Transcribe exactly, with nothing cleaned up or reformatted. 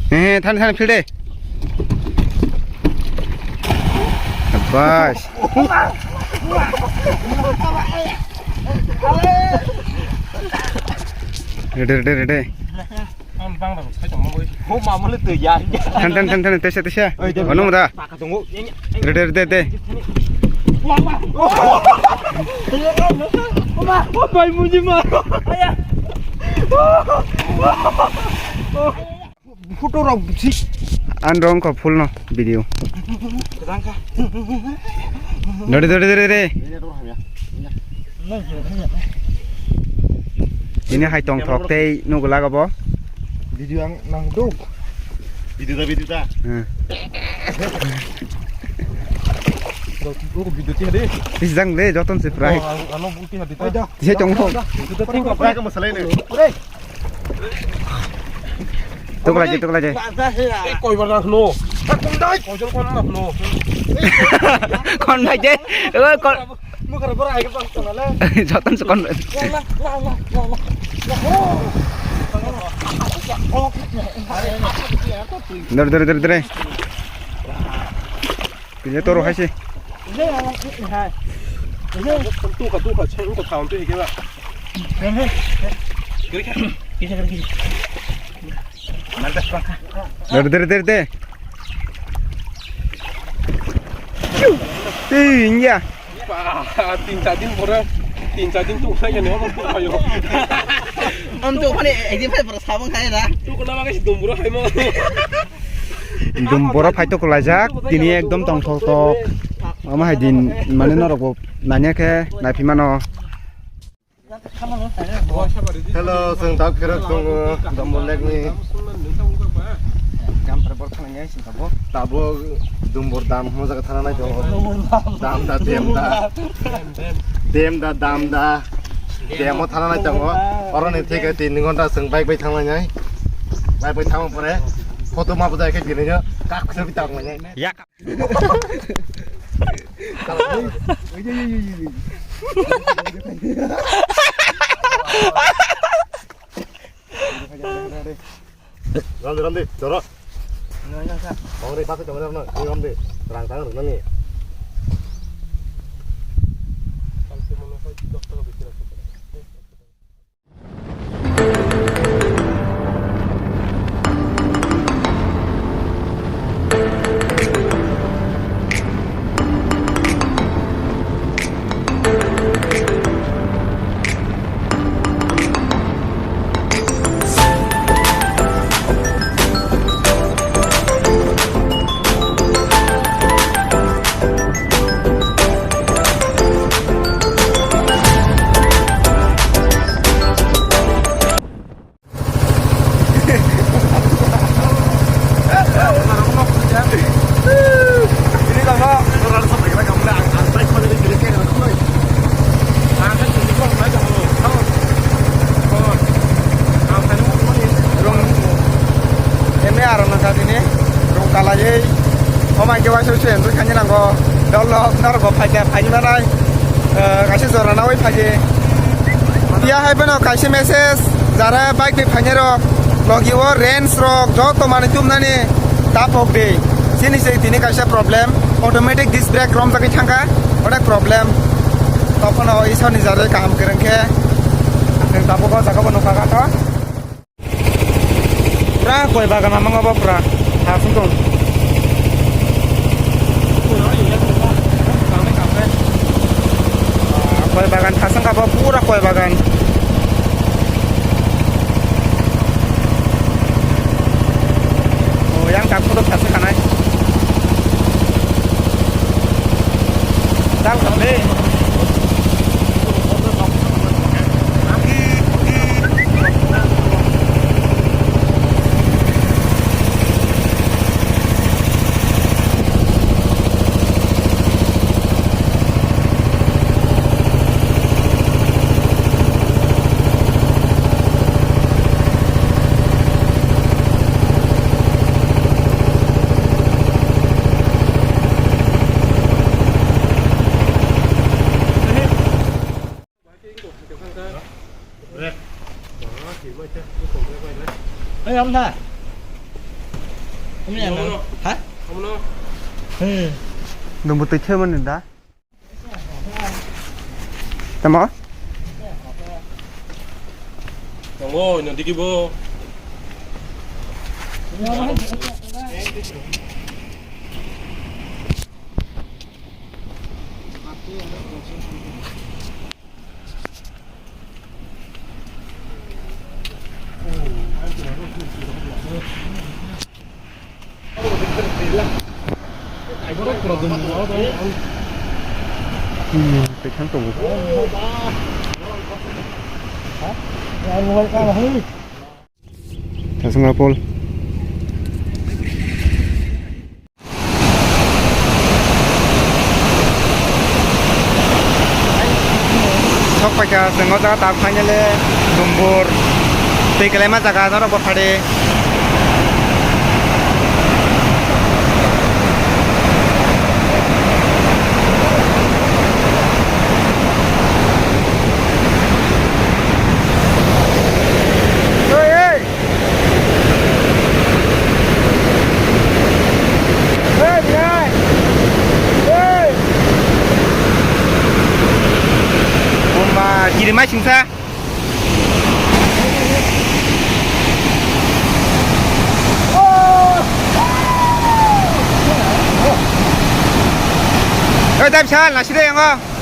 He, he, thani, thani, phil de. Bas. Rede, rede, rede. Ang bang bang sai tongma boi. Ho, mama le tui ya. Than, than, than, than, tesa, tesa. Oi, de. Ono mura. Paka tongo. Rede, rede, de. Oma, oma, bai muji ma. Aya. Photo rok si. An rong ko full no video. Rangka. Dore, dore, dore, dore. Ini hai tong thok tei nugo laga bo. Video ang nang do. Video da, video da. Hmm. Video ti hade. Tis jang le joton se prai. Ano buti hade ta. Tisa tong thok. Video ting ko prai ka masalai ne. Tuklai je, tuklai je. Ei, koi bar na khno. Kondai, koi bar na khno. Kondai je. Oi, kon. Joton se kon. Dor, dor, dor, dor. Pini toro hai se. Tukha, tukha, chai, tukha, thaon, tukha, keba. Dor, dor, dor, dor. Tei, ya. Ba, tin char din pore, tin char din tukha ya, ne, tukha yo. Am tukha ni, ekdin phai pore sabong khai na. Tukha na ma kai dumbura hai mo. Dumbura phai to kulaijak, tini ekdom tongthok tok. Ama hai din, mane norok bo nanya khe, naiphimano. Hello, chwng tabuk khe rok tongo, Dombor Lake ni. Tabuk Dombor dam hwnma jaga thana nai tongo. Dam da, dem da. Dem da, dam da. Dem o thana nai tongo. Oro ni thik tin ghonta chwng bike bai thang nai. Bike bai thang pore photo ma bujai khe tini kak khwsa bi tang nai. Ramdi, Ramdi, choro. Ongre pase choro na, ni Ramdi, rang tang rang ni. Eme aro nang kha tini rung kalaiwi. Omo hai khe waisa se enjoy khaina nango. Dol lok norok bo phaikha, phaini manai. Eh, kaisa jora nawi phaidi. Tiya hai phano kaisa message, jara bike bai phainai rok, logi o range rok, joto manwi tumnani tapok di. Chini se tini kaisa problem, automatic disc brake romjagwi thangkha, onek problem. Tophano Isor ni jara kaham kwrwng khe, chwng tabuk o jaga bo nukha kha to. Pura koi bagan mamang obo pura. Thasung tong. Koi bagan thasung kabo pura koi bagan. Oh, yang tak photo thasung kanai. Dal khamle. Hey, Amna. Ha? Dumbu twi themani da. Tamo? Tongo, ino digi bo. Hmm, twi thang tongo. Thasung apple. Sok paikha chwng o jaga tabuk finally Dumbur twi kwlaima jaga norok bo phadi. Oi, oi. Oi, oi. Oi. Bumba, kiri mai singsa. Oi, dai bwsa, nasi de yango.